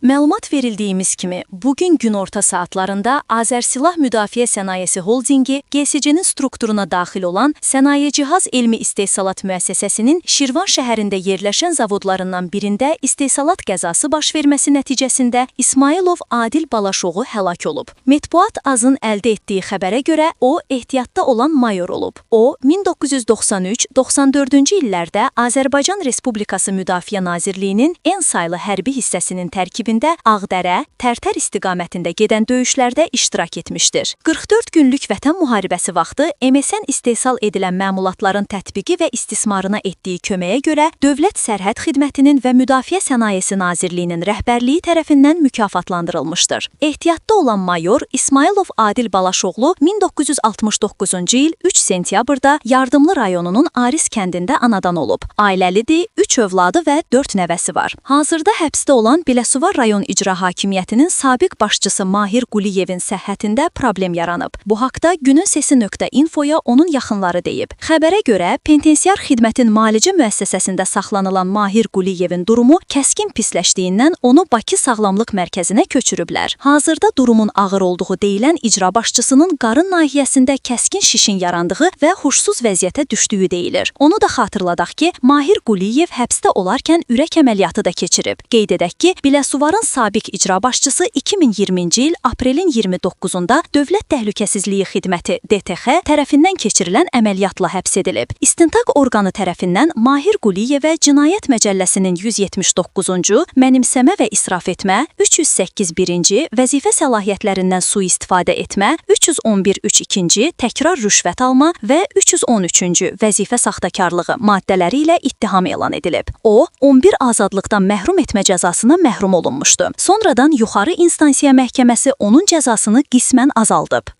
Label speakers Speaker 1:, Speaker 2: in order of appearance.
Speaker 1: Məlumat verildiyimiz kimi, bu gün günorta saatlarında Azərsilah Müdafiə Sənayesi Holdinqi GSC-nin strukturuna daxil olan Sənaye Cihaz Elmi İstehsalat Müəssisəsinin Şirvan şəhərində yerləşən zavodlarından birində istehsalat qəzası baş verməsi nəticəsində İsmayılov Adil Balaşoğlu həlak olub. Mətbuat Azın əldə etdiyi xəbərə görə o ehtiyatda olan mayor olub. O 1993-94-cü illərdə Azərbaycan Respublikası Müdafiə Nazirliyinin N saylı hərbi hissəsinin tərkibində Ağdərə, Tərtər istiqamətində gedən döyüşlərdə iştirak etmişdir. 44 günlük Vətən müharibəsi vaxtı MSN istehsal edilən məmulatların tətbiqi və istismarına etdiyi köməyə görə Dövlət Sərhəd Xidmətinin və Müdafiə Sənayesi Nazirliyinin rəhbərliyi tərəfindən mükafatlandırılmışdır. Ehtiyatda olan mayor İsmayılov Adil Balaşoğlu 1969-cu il 3 sentyabrda Yardımlı rayonunun Aris kəndində anadan olub. Ailəlidir, 3 övladı və 4 nəvəsi var. Hazırda həbsdə olan Biləsuvar rayon İcra Hakimiyyətinin sabiq başçısı Mahir Quliyevin səhhətində problem yaranıb. Bu haqda gününsesi.infoya onun yaxınları deyib. Xəbərə görə penitensiar xidmətin müalicə müəssisəsində saxlanılan Mahir Quliyevin durumu kəskin pisləşdiyindən onu Bakı Sağlamlıq Mərkəzinə köçürüblər. Hazırda durumun ağır olduğu deyilən icra başçısının qarın nahiyəsində kəskin şişin yarandığı və huşsuz vəziyyətə düşdüyü deyilir. Onu da xatırladaq ki, Mahir Quliyev həbsdə olarkən ürək əməliyyatı da keçirib. Qeyd edək ki, Biləsuvarın sabiq icra başçısı 2020-ci il aprelin 29-da Dövlət Təhlükəsizliyi Xidməti DTX tərəfindən keçirilən əməliyyatla həbs edilib. İstintaq orqanı tərəfindən Mahir Quliyevə Cinayət Məcəlləsinin 179-cu mənimsəmə və israf etmə, 308-1-ci vəzifə səlahiyyətlərindən sui-istifadə etmə, 311-3-2-ci təkrar rüşvət alma və 313-cü vəzifə saxtakarlığı maddələri ilə ittiham elan edilib. O, 11 azadlıqdan məhrum etmə cəzasına məhrum olunmuşdu. Sonradan Yuxarı İnstansiya Məhkəməsi onun cəzasını qismən azaldıb.